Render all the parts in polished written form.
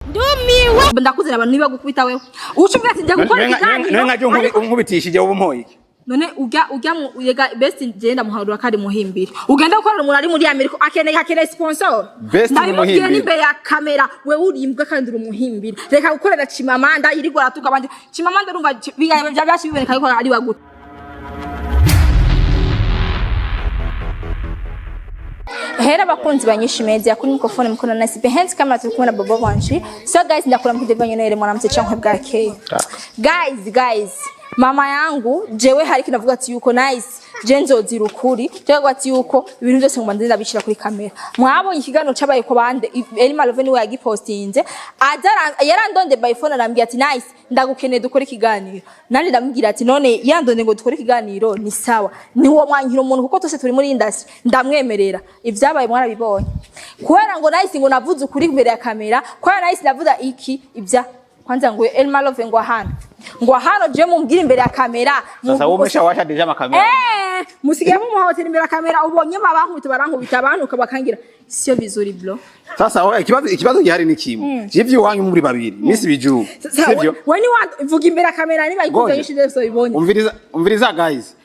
Ndumiwe. Ndakuzana abantu niba gukubita wewe uca umbwira ati njya gukora ikiganiro. None nkaje unkubitishije ubu mpoye iki? None ujya mu yega best, ngenda muharura kari muhimbira, ugenda gukorera umuntu ari muri Amerika, akeneye sponsor. Best ni Ndabimubwiye umuhimbira. n'imbere ya kamera. Wewe uri imbwa kandi uri umuhimbira. Reka gukorera Chimamanda yirirwa aratuka abandi. Chimamanda urumva bya byashi biboneka yuko ari waguta. Hera abakunzi banyinshi media, kuri microphone mkono na behind camera turi kumwe na Bobo Wanshi. So guys, ndakura mkidevanye nere mwanamutse canke bwakeye. Guys, mama yangu jewe hari kinavuga ati yuko Nice je nzozira ukuri, jewe ati yuko ibintu byose ngomba ndabishira kuri kamera. Mwabonye ikiganiro cabaye ko bande Elma Love niwe yagipostinze, aza yarandonde by phone, arambwira ati: "Nice, ndagukeneye dukore ikiganiro." Nanje ndamubwira ati: "None yandonde ngo dukore ikiganiro, ni sawa, ni uwo mwankira umuntu kuko twese turi muri industry." Ndamwemerera. Ivyabaye mwarabibonye, kubera ngo Nice ngo navuze ukuri imbere ya kamera, kubera Nice navuza iki ibya kwanza ngo Elma Love ngo ahano, ngo ahano je mumbwire imbere ya kamera. Sasa wowe umeshawasha déjà makamera. Eh, musigaye mumuhotera imbere ya kamera. Ubonye babankubita, barankubita, abantuka bakangira sio vizuri, bro. Sasa oya, ikibazo gihari ni kimwe. Je ivyo iwanyu muri babiri misi biju. Sasa Sivyo? we ni wa vuga imbere ya kamera niba ikuzo Ngoja. nyinshi zose ubibonye. Umviriza, umviriza guys.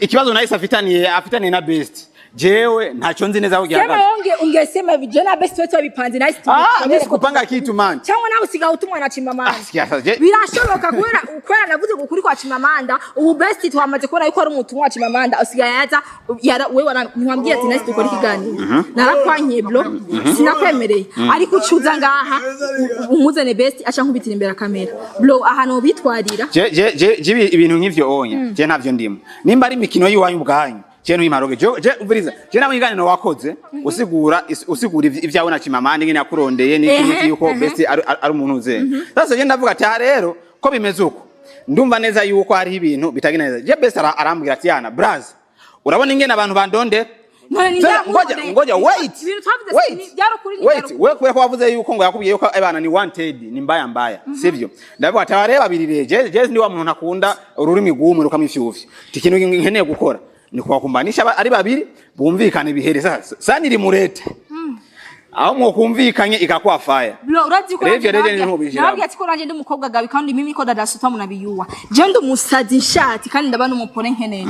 Ikibazo Nice afitaniye na Best. Jewe ntacyo nzi neza aho Sema. gihagaze. Onge ungesema hivi, na Best wetu wabipanze Nice. Ah, mimi sikupanga kitu, man. Cyangwa nawe usigaye utumwa na Chimamanda. Ah, sikia sasa, Birashoboka kubera navuze ngo ukuri kwa Chimamanda. Ubu Best twamaze kubona yuko ari umutumwa wa Chimamanda, usigaye yaza yara wewe ntiwambwiye ati: "Nice, dukora ikiganiro." Narakwankiye, bro, sinakwemereye. Ariko ucuza ngaha umuzane Best aca nkubitira imbere ya kamera, bro, ahantu bitwarira. Je ibintu nk'ivyo onya. Je ntavyo ndimo. Nimba ari imikino y'iwanyu ubwanyu, je ntuyimparoge. Je umviriza. Je namwe iganiro wakoze usigura ivyawe na Chimamanda, ingene yakurondeye n'iki n'iki, yuko Best ari umuntu uze. Sasa je ndavuga ati: "Aha rero ko bimeze uko, ndumva neza yuko hariho ibintu bitagenda neza." Je Best arambwira ati: "Yana braz, urabona ingene abantu bandondera." None ni Sasa, ngoja ngoja, wait. Ibintu twavuze Wait. Byari ukuri, ni Wait, byari wewe kubera ko wavuze yuko ngo yakubwiye yuko abana ni wanted, ni mbaya mbaya, sivyo? Ndavuga ati abareba babiri rero, je ndi wa muntu ntakunda ururimi rw'umwe rukamifyufya. Ikintu nkeneye gukora ni kubakumbanisha ari babiri bumvikane bihere. Sasa sani murete aho mwokumvikanye ikakuwa fire. Bro, urazi ko Rero ivyo rero ntubishiramo. nababwiye ati ko nanje ndi umukobwa gabi kandi mimi ko dada sota munabiyuwa. Je ndi umusazi nshati kandi ndaba n'umupore nkeneye.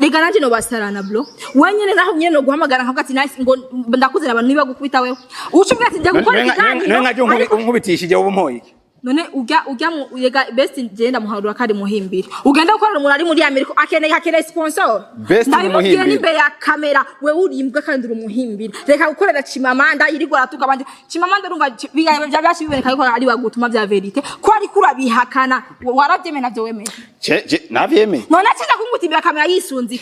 Rega nanje no basarana, bro. Wenyene naho nyene no guhamagara nkavuga ati: "Nice, ngo ndakuzana abantu niba gukubita wewe." Uca umbwira ati njya gukora ikiganiro. None nkaje unkubitishije ubu mpoye iki? None ujya mu yega best ngenda muharura kari muhimbira, ugenda gukorera umuntu ari muri Amerika, akeneye sponsor. Best ni Ndabimubwiye umuhimbira. n'imbere ya kamera. Wewe uri imbwa kandi uri umuhimbira. Reka gukorera Chimamanda yirirwa aratuka abandi. Chimamanda urumva bya byashi biboneka yuko ari wagutuma bya vérité, ko ariko urabihakana, warabyemeye navyo wemeye. Je navyemeye. None akiza kumuta imbere ya kamera yisunze.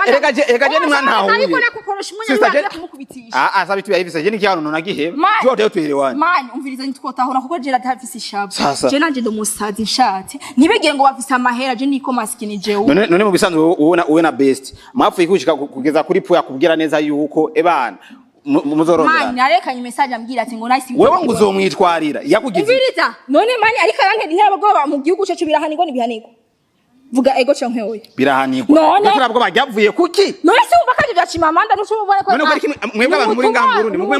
Erega je nimwantahuye. Ariko nakukoresha umwanya Sister, niba kumukubitisha. Ah ah, sabi tuya hivi sasa je nikihano nonagiheba. Man. Je tuelewane. Man, umviriza, ntitwotahura kuko je ndafise ishavu. Sasa. Je nanje ndi umusazi nshatse. Ntibigire ngo bafise amahera, je niko maskini jewe. None mu bisanzwe wowe na Best mwapfuye kushika kugeza kuri pu yakubwira neza yuko ebana muzorondera? Man, narekanye message ambwira ati ngo Nice. Wewe ngo uzomwitwarira yakugize. Umviriza, none man ariko arantera interabwoba mu gihugu cyacu. Birahanirwa n'ibihanirwa. Vuga ego canke oya. Birahanirwa. None? None byavuye kuki? None se wumva kandi bya Chimamanda ntushobora ko None ko ari kimwe mwebwe abantu muri ngaha mu Burundi mugwe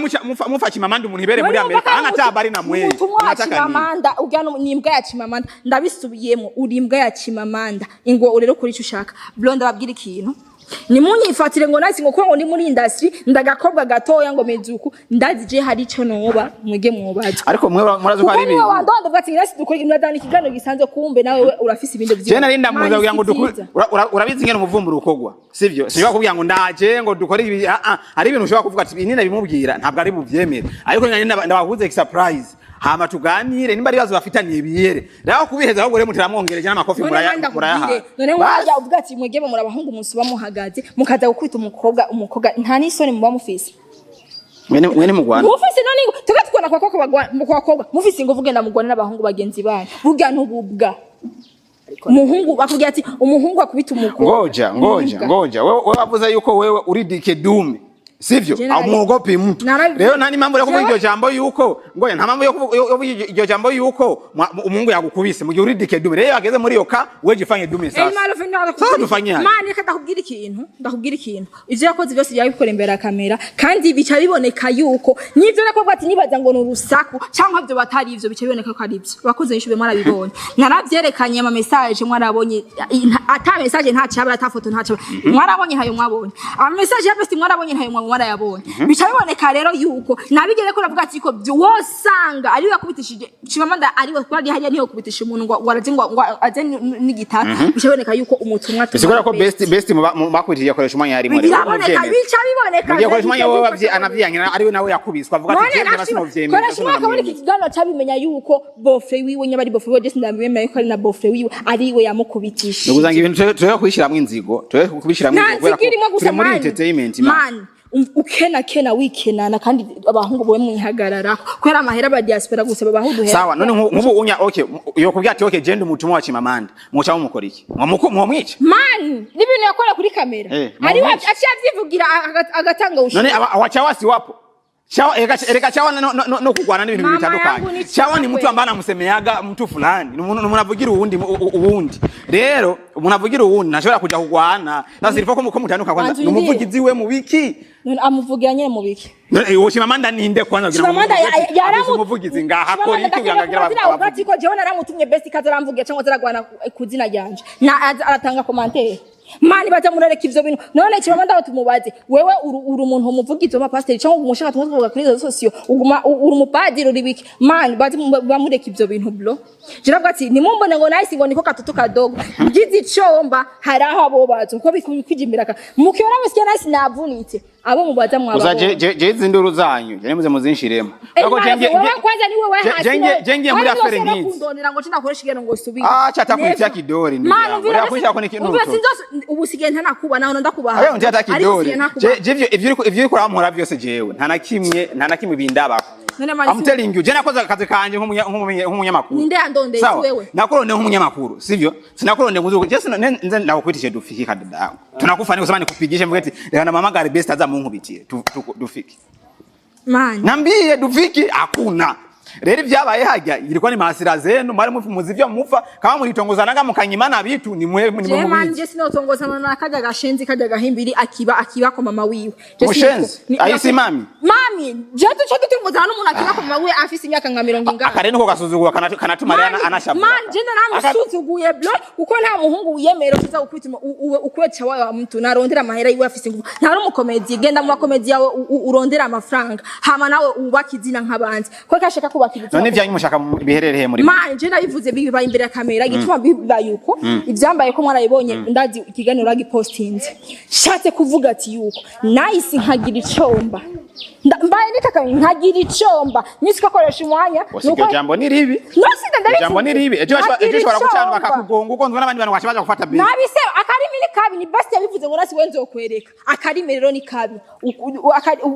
mufa Chimamanda umuntu ibere muri Amerika hana tabari na mwe. Ubutumwa wa Munataka nini? Chimamanda ujya ni imbwa ya Chimamanda. Ndabisubiyemo, uri imbwa ya Chimamanda. Ingo urero kuri icyo ushaka, bro. Ndababwira ikintu, nimunyifatire ngo Nice ngo kuko ngo ndi muri industry, ndagakobwa gatoya ngo mezuku ndazi. Je hari ico noba mwege mwobaza. Ariko mwe murazi ko Kuko ari niwe ibintu wandonda uvuga ati: "Nice, dukore imyadani ikiganiro gisanzwe." Kumbe nawe we urafise ibindi Je nari ndamuza kugira ngo dukure. dukure. Urabizi ingene umuvumburo ukogwa, sivyo? Sinshobora kubwira ngo ndaje ngo dukore ibi. Ah ah, hari ibintu ushobora kuvuga ati ibi nina ntabwo ari buvyemere, ariko nari ndabahuze surprise, hama tuganire nimba ari ibibazo bafitaniye biyere. Rero kubiheza ahubwo rero mutiramwongereje n'amakofi murayaha. None nk'urya uvuga ati mwegeme muri abahungu musuba muhagaze mukaza gukubita umukobwa, nta n'isoni muba mufise? Mwene mu Rwanda. Mufise none ngo tuga tukona kwa koko kwa bakobwa mufise inguvu, genda mugwane n'abahungu bagenzi banyu. Burya ntububwa umuhungu bakubwira ati umuhungu akubita umukobwa. Ngoja, ngoja. Ni Ngoja, wewe wavuze yuko wewe uri dike dume. Sivyo? Je narabi- Amuogopi mtu. Rero nta n'impamvu yo kuvuga iryo jambo yuko ngoya, nta mpamvu yo kuvuga iryo jambo yuko umuhungu yagukubise mu gihe uri dike dume. Rero ageze muri iyo ka wewe jifanye dume sasa. Sasa dufanyaje? Man, reka ndakubwira ikintu, ndakubwira ikintu. Ivyo yakoze byose yabikora imbere ya kamera, kandi bica biboneka yuko nivyo nakubwira ati nibaza ngo ni urusaku cyangwa ibyo batari ivyo, bica biboneka ko ari ivyo bakoze. Yishube, mwarabibonye, naravyerekanye ama message, mwarabonye ata message nta cyabara, ata foto nta cyabara, mwarabonye ntayo, mwabonye ama message ya best, mwarabonye ntayo, mwarayabonye. Bica biboneka rero yuko nabigere ko navuga ati ko wosanga ariwe yakubitishije Chimamanda, ariwe kuko ari hariya niyo kubitisha umuntu ngo araze ngo aze n'igitaka. Bica biboneka yuko umutumwa Bisigura ko best mu bakubitije yakoresha umwanya yarimo rero. Biraboneka, bica biboneka. Mugiye akoresha umwanya wowe anavyiyankira ariwe nawe yakubiswa avuga ati None je sinovyemera. koresha umwaka muri iki kiganiro cabimenya yuko beau-frère wiwe nyaba ari beau-frère wiwe, je sindabimenya yuko ari na beau-frère wiwe, ariwe yamukubitishije. Nukuzanga ibintu tuwe kwishiramwo inzigo, tuwe kubishiramwo Nta inzigo kubera nzigo irimo ko gusa turi muri man. entertainment, man. Man, ukena kena wikenana, kandi abahungu bowe mwihagarara kubera amahera ba diaspora gusa babaha uduhera. Sawa, none nk'ubu unya okay yo kubwira ati okay je ndi umutumwa wa Chimamanda, muca mumukora iki? Mwomwica? Man, n'ibintu yakora kuri kamera ariwe mwamwica. aciye avyivugira agatanga None ushuka. Awachawa si wapo? Chawa ereka chawa no kugwana n'ibintu Mama bitandukanye. yangu ni Chawa ni chawa. mtu ambaye anamusemeaga mtu fulani, ni umuntu avugira uwundi uwundi. Rero umuntu avugira uwundi ntashobora kuja kugwana. Sasa ilifo ko mutanuka kwanza Banzu ni umuvugizi we mu biki? None amuvugira nyene mu biki? None uwo Chimamanda ninde kwanza kugira ngo Chimamanda afise umuvugizi ngaha akora iki kugira ngo agire abavugizi? Ko jewe naramutumye best kaza aramvugira cyangwa azaragwana ku zina ryanje na aratanga commentaire. Man, baza murareka ivyo bintu. None Chimamanda aho tumubaze, wewe uri umuntu umuvugizi w'amapasiteri cyangwa umushaka tuvuga kuri réseaux sociaux, uguma uri umupadiri, uri biki? Man, baze bamureka ivyo bintu bro. Je navuga ati nimumbone ngo nice ngo niko katoto kadogo ngize icomba, hari aho abo bazo kuko bikwijimbira mukiona musikia nice navunitse, abo mubaza Uza mwaba. je izi nduru zanyu je nimuze muzinshiremo. Ariko je Wewe kwanza ni wewe hasi. Je ngiye muri affaire nk'izi. Kundonera ngo cinakoresha igeno ngo subire. Ah, cha takuitia kidori ndugu Man, yangu. umvira. Uriya kuisha ko ni kintu. Umvira, sinzose ubu sigaye ntanakuba naho ndakubaha. Ayo nti Ariko kidori. sigaye ntakubaha. Je ivyo uriko urampora byose jewe nta na kimwe, nta na kimwe bindabako. None man, I'm telling you, je nakoze akazi kanje nk'umunyamakuru. Ninde yandondeye? Sawa, si wewe? Nakurondeye nk'umunyamakuru, sivyo? Sinakurondeye nguzuko. Je sina nze ndakukwitishe dufiki kadada yangu. Tunakufa ni kusema nikupigishe mvuge ati reka na mama gari best aza munkubitire dufiki. Man. Nambie dufiki hakuna. Rero ibyabaye hajya ilikuwa ni mahasira zenu, mwari muzi ivyo mufa kama mulitongozanaga mukanyimana bitu ni mwe ni Je mwe man, mubizi. je sinotongozana na kajya gashenzi, kajya gahimbiri akiba kwa mama wiwe. Je Mushenzi? Ayisi mami? Mami, je tuco dutongozana n'umuntu akiba kwa mama wiwe afise imyaka nka mirongo ingahe? Akare niko gasuzugura kanatuma rero anashavura. Man, je naramusuzuguye bro, kuko nta muhungu wiyemera uza gukubita ukweca wawe wa mtu narondera amahera yiwe afise ingufu. Ntari umukomedi, genda mu bakomedi yawe urondera amafaranga, hama nawe wubake izina nk'abandi, ko kashaka kubaka izina. None ibyanyu mushaka biherereye muri Man, je nabivuze bibaye imbere ya kamera, igituma bibaye uko ivyambaye ko mwarabibonye, ndazi ikiganiro ragipostinze. Shatse kuvuga ati yuko nice nkagira icomba mbaye nitaka nkagira icomba nisi kokoresha umwanya. Wose iryo jambo ni ribi. Nose ndabivuze. Jambo ni ribi. Ejo Nkagira ejo ushobora gucana icomba. bakakugonga ugonzwe n'abandi bantu baca gufata bisi. Nabise akarimi ni kabi, ni basi yabivuze ngo nasi nzokwereka akarimi rero ni kabi.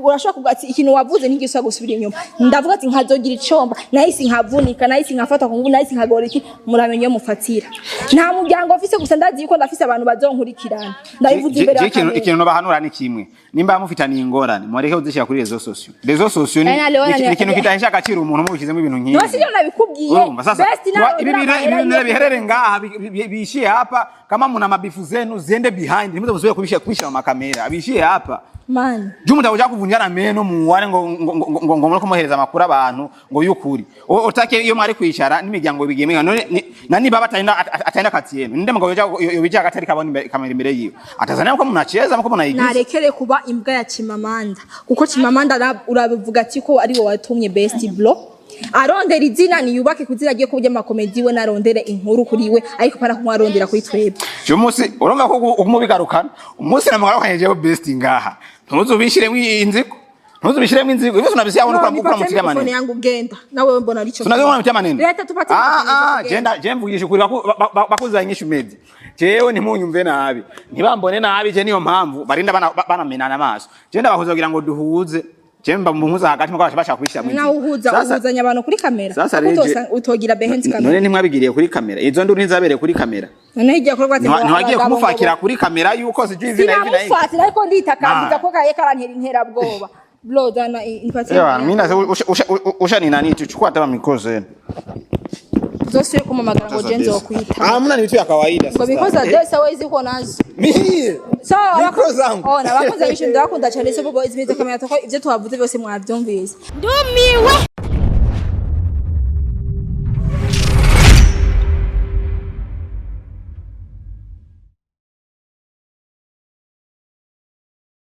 Urashobora kuvuga ati ikintu wavuze ntigisubira gusubira inyuma. Ndavuga ati nkazogira icomba nahise nkavunika, nahise nkafata ku ngufu, nahise nkagora iki, muramenye iyo mufatira. Nta muryango mfise, gusa ndazi yuko ndafise abantu bazonkurikirana. Ndabivuze imbere Je ya ikintu kamera. ikintu nobahanura ni kimwe: nimba mufitaniye ingorane mureke kuzishyira kuri réseaux sociaux. Réseaux sociaux ni Eh, na Leona ni ikintu kidahesha agaciro umuntu mubishyizemo ibintu nk'ibi. None sivyo nabikubwiye? Urumva sasa Best nawe ibi bintu amahera ibi bintu yiwe. biherere ngaha biishie hapa. Kama muna mabifu zenu ziende behind, ntimuze musubire kubishyira mu makamera, bishiye hapa. Man. Juu mutakuja kuvunjana meno muwane ngo muriko muhereza amakuru abantu ngo yukuri. Utake iyo mwari kwicara n'imiryango bigemeka none nani baba ataenda kati yenu ninde mugabo yoja agatari kabona kamera imbere yiwe atazania ko munacheza mko munaigiza. Narekere kuba imbwa ya Chimamanda, kuko Chimamanda urabivuga ati ko ari wowe watumye best bro arondera izina, niyubake ku izina rye ko ry'amakomedi we, narondere inkuru kuri we, ariko pana kumwarondera kuri twebwe. Je umunsi urumva ko umubigarukana umunsi namugarukanye jewe best ngaha, ntuzubishiremo inzigo, ntuzubishiremo inzigo ivyo tunabisiya No, ukora nipatie mutiria mikrofone maneno. yangu, genda nawe mbona arico. Tunazoma mutiria maneno. Leta tupatie Ah mikrofone ah zetu, je genda. je mvugisha ukuri bakuza inyishu media. Jewe ntimunyumve nabi, ntibambone nabi, je niyo mpamvu barinda banamenana amaso. Je ndabahuza kugira ngo duhuze. Je mba mu mpuza hagati, mugabo bashaka kubishyira mu Nawe uhuza, uhuzanya abantu kuri kamera. Sasa Ariko rero utogira behind None camera. ntimwabigiriye kuri kamera? Izo nduru ntizabereye kuri kamera? Noneho igiye kuri rwatsi. Ntiwagiye kumufatira kuri kamera yuko sijui hivi na hivi na hivi? Sinamufatira, ariko nditakambiza Ah. ko kaye karantera interabwoba. Bro, zana nipatie. Ewa, mimi na usha ni nani, tuchukua hata mikozo yenu. Uzosubire kumamagara ngo je nzokwita. Ah, mna ni vitu ya kawaida Ngo sasa. mikozo desa wewe ziko nazo. Mimi. So Mikro zangu. Oh, nabakoze bisho, ndabakunda cyane. So bobo izimize kamera, toko ivyo twavuze byose mwavyumvise. Ndumiwe.